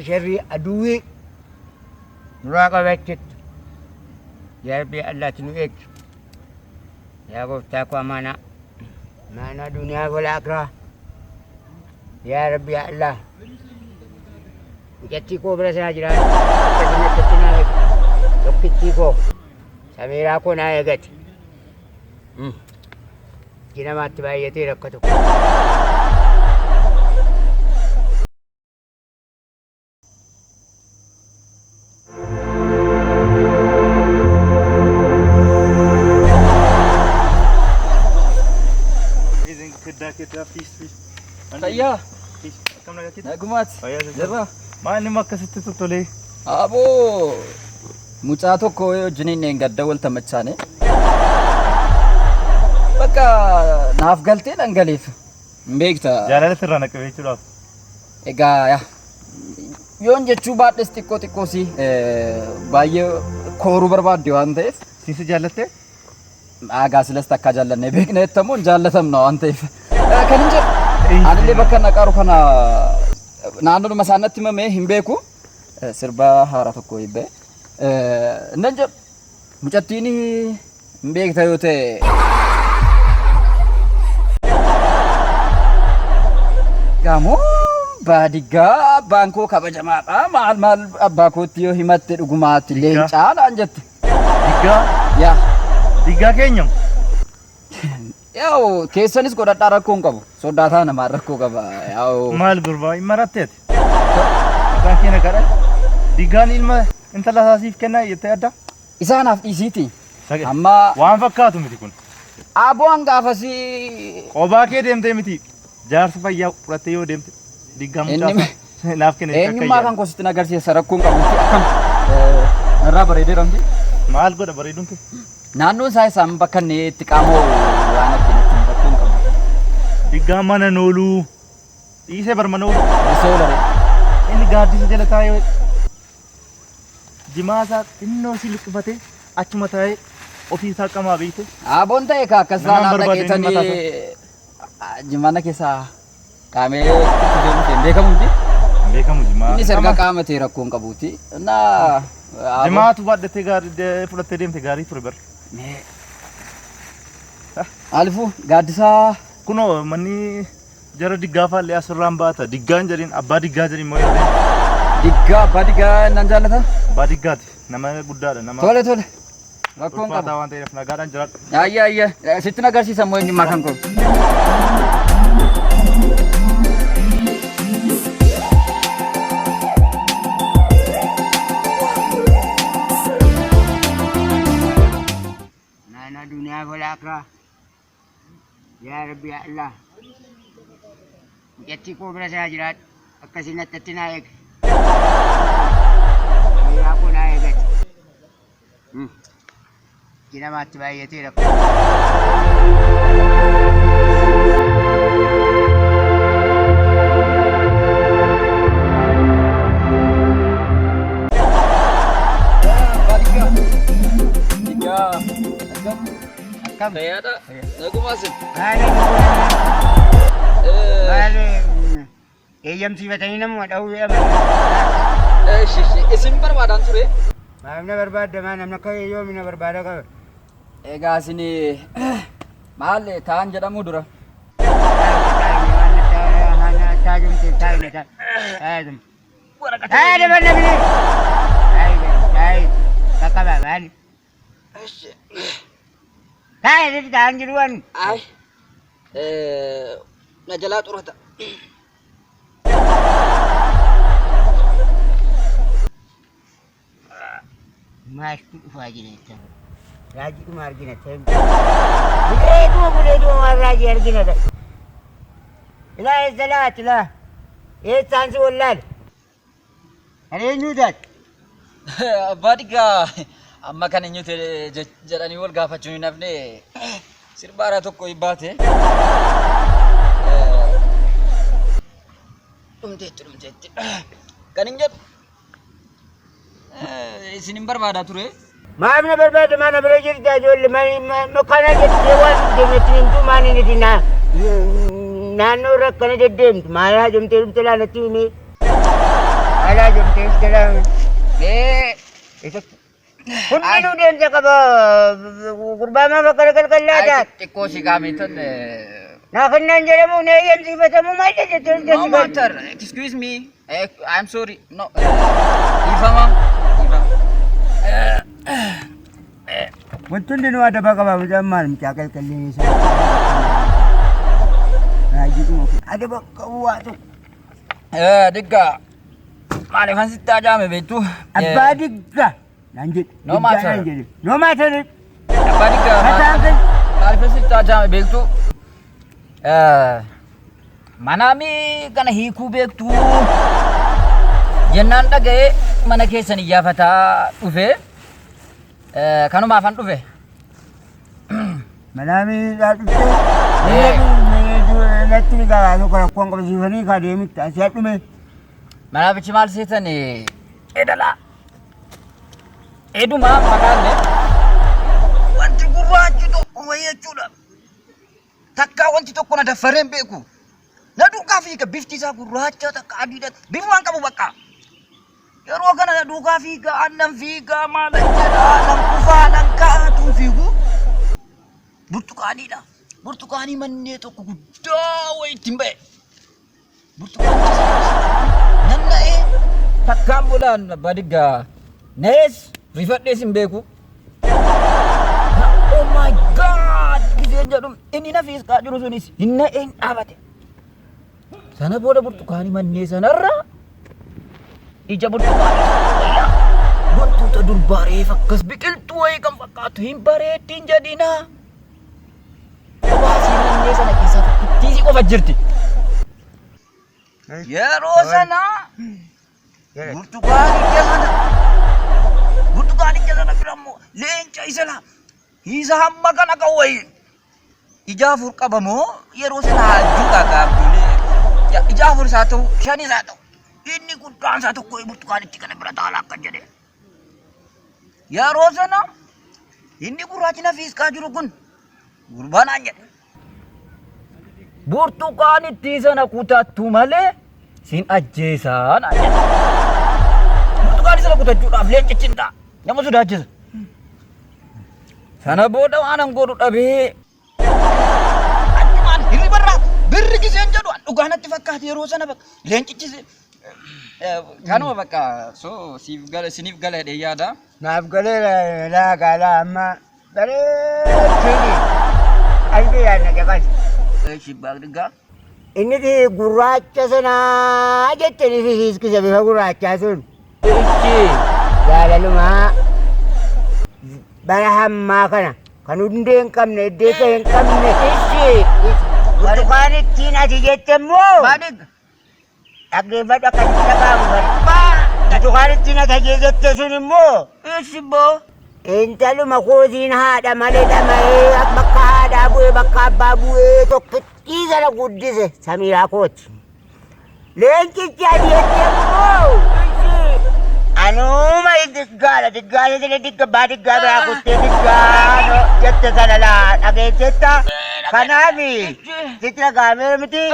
sharrii aduwwii nurraa qabachitti. Yaa Rabbi yaa Allah ati nu eegi. Yaa gooftaa koo amaanaa. Amaanaa duniyaa wal aakiraa. Yaa Rabbi yaa Allah. Mucattii koo bira isaa jiraadhu. Akkasuma akkatti naa eegi. Tokkittii koo. Samiiraa koo naa eegati. Iji namaatti baay'atee rakkatu. Fayyaa. Akkam nagaatti? Nagumaati. Fayyaa jirtu. Jabaa. Maal inni akkasitti tottolee? Aboo mucaa tokko wajjiniin eengadda wal tamachaane. Bakka naaf galtee dhangaleef hin beekta. Jaalala sirraa naqabee jechuudhaaf. Egaa yaa yoon jechuu baadhes xiqqoo xiqqoo si baay'ee kooruu barbaadde waan ta'eef Siinsi jaallattee? Aagaa silas takkaa jaallannee beekna jettamoo hin jaallatamna waan ta'eef. Kan hin jedhu anillee bakka naqaaru kana naannoodhuma isaan natti himame hin beeku. Sirba haaraa tokko hibbee. Nan jedhu mucattiin hin beekta yoo ta'e. Gamoo baadiyyaa abbaan koo kabajamaadha maal maal abbaa kootti yoo himatte dhugumaatti leencaa naan jette. Diggaa. Yaa. Diggaa keenya. Yaa'u keessanis godhadhaa rakkoo hin qabu. Soddaataa namaa rakkoo qaba. Yaa'u. Maal gurbaa hin maratte ati? Maqaan kee nagaadha. Diggaan ilma intala isaa siif kennaa jettee adda? Isaanaaf dhiisiiti. Sage- Amma Waan fakkaatu miti kun. aboo hangaafasii Qobaa kee deemtee miti. Jaarsa fayyaa fudhattee yoo deemte diggaa mucaa Inni- isaa naaf kenne jettee akka eenyummaa kan yaadu. koo sitti agarsiisa rakkoo hin qabuuti akkam narraa bareedeera miti. Maal godha bareeduun kee? Naannoon isaa isaan bakka inni itti qaama waan arginetti rakkoo hin qabu. Diggaa mana nooluu. Dhiisee bar mana ooluu. Eessa oolare? Inni gaaddisa jala taa'ee jimaa isaa xinnoo si luqqifatee achuma taa'ee ofii isaa qamaa beekte. Aboon ta'e ka akkas Namaan taanaan barbaadu inni mataa dhaqeetanii jimaana keessaa qaamee itti hin beekamuuti. Beekamu jimaa. Innis erga qaama ta'e rakkoo hin qabuuti. Innaa Jimaatu baadhattee gaarii fudhattee deemte gaarii ture bar. Maaliifuu gaaddisaa Kunoo manni jara diggaa faallee asirraan baata. Diggaan jedhin abbaa diggaa jedhin immoo yeroo deemtu. Diggaa abbaa diggaa nan jaallata. Abbaa diggaati. Nama guddaadha. Nama Tole tole. Rakkoon ulfaataa qabu. waan ta'eef nagaadhaan jiraadhu. Ayya ayya sitti agarsiisa immoo eenyummaa kan koo. Naannoo duniyaa wal aakiraa. Yaa Rabbi yaa Allah. Mucattii koo bira isaa jiraadhu. Akkasiin akkatti naa eegi. Miiraa koo naa eegati. Iji namaatti baay'atee rakkoo. Akkam? Fayyaadha. Nagumaa sin. Maali maali eeyyamsiifatanii namuma dha'uu jedhama. Ishi ishi isin barbaadaan ture. Maal na barbaadda maa namni akka yoomi na barbaada qaba. Egaa isin maal ta'an jedhamuu dura. Ay na jalaa xurata. Maaltu dhufaa jira jecha. Raajii dhuma argina ta'e. Buleetuma buleetuma waan raajii argina ta'e. Ilaa eessa laati laa? Eessaan si wallaale? Kan eenyuu taate? Abbaa diggaa amma kan eenyu ta'e jedhanii wal gaafachuun hin hafne sirba haaraa tokko baate. Dhumteetti dhumteetti. Kan hin jedhu isin hin barbaadaa ture. Maaf na barbaada maa na bira jirta ijoollee kana jettee waan deematti himtu maan inni na naannoo irra akkana deddeemtu maal haajomtee dhufte laalatti himee. Alaa jirtees jala. Mee Hundinuu deemsa qaba. Gurbaa maaf akkana qalqallaa taate? Xiqqoo si qaameetan. Naaf innaan jedhamu na eeyyamsiifatamu maal jettee? No matter. Excuse me. I'm sorry. No. Dhiifama. Dhiifama. Wanti hundinuu adaba qaba. Mucaan maal mucaa qalqallee isaa. Raajiidhuma kun adaba qabu waa tokko. Digga. Maaliifan sitti hajaame beektu? Abbaa digga naan jedhe. No matter. Naan jedhe. No matter. Abbaa digga. Mataan kan. Maaliifan sitti hajaame beektu? Manaami kana hiikuu beektu jennaan dhaga'ee mana keessan iyyaafataa dhufe. Kanumaafan dhufe. Manaamii dhuftee. Natti ni garaa tokko rakkoon qabsiisanii kaa deemitti asii hadhume. Manaafichi maal seetan edalaa. Eduma maqaalle. Wanti gurraachi tokko wayii jechuudha. Takkaa wanti tokko na daffaree hin beeku. Na duukaa fiiga, bifti isaa gurraacha takka adiidha. Bifumaan qabu bakka. Yeroo kana na duukaa fiiga, annan fiiga, maalan jedhaa, nan kufaa, nan ka'aa tun fiigu. Burtukaaniidha. Burtukaanii mannee tokko guddaa wayii ittiin ba'e. Burtukaanicha sana nan na'ee takkaan bulaan abbaa diggaa na'ees rifadhees hin beeku. Oh my God! Giseen jedhu inni na fiisqaa jiru sunis hin na'ee hin dhaabate. Sana booda burtukaanii mannee sanarra ija burtukaanii tokko wayyaa wantoota durbaa reef akkas biqiltuu wayii kan fakkaatu hin bareeddiin jedhinaa. Qobaasii mannee sana keessaa tokkittiisii qofa jirti. Yeroo sana burtukaanicha sana burtukaanicha sana bira immoo leenca isa laa isa hamma kana qabu wayii ija afur qaba moo yeroo sana haajjuudha gaabbiilee ija afur isaa ta'u shan isaa ta'u inni guddaan isaa tokko burtukaanichi kana bira taala akka jedhe. Yeroo sana inni gurraachi na fiisqaa jiru kun gurbaa naan jedhe. Burtukaanittii sana kutattu malee sin ajjeesaa naan jedhe. Burtukaanii sana kutachuudhaaf leencichi hin ta'a. Nama sodaachisa. Sana booda waan an godhu dhabee achumaan hirribarraa birri giseen jedhu an dhugaa natti fakkaate yeroo sana bakka leencichi kanuma bakka so siif gala siniif gala jedhee yaada. Naaf galeera laa gaalaa amma bareecheeni qalbii yaadna caqas. Eeshi baaqdigaa. Inni gurraacha sanaa jettanii si hiiskisa bifa gurraachaa sun. Eeshi. Jaalalumaa bara hammaa kana kan hundee hin qabne iddeessa hin qabne. Eeshi. Burtukaanittiin ati jette immoo Baadiga. Dhaggeeffadhu akka itti dhaga'amu bari. Burtukaanittiin ati jette sun immoo Eeshi boo. intaluma kootiin haadha malee dhama'ee bakka haadhaa bu'ee bakka abbaa bu'ee tokkittii sana guddise Samiiraa kooti. Leencichi ati jette immoo anuma diggaadha diggaa jedhe digga baa diggaa biraa kuttee diggaa jette sana laa dhageessetta. Kanaaf sitti dhaga'ameera miti.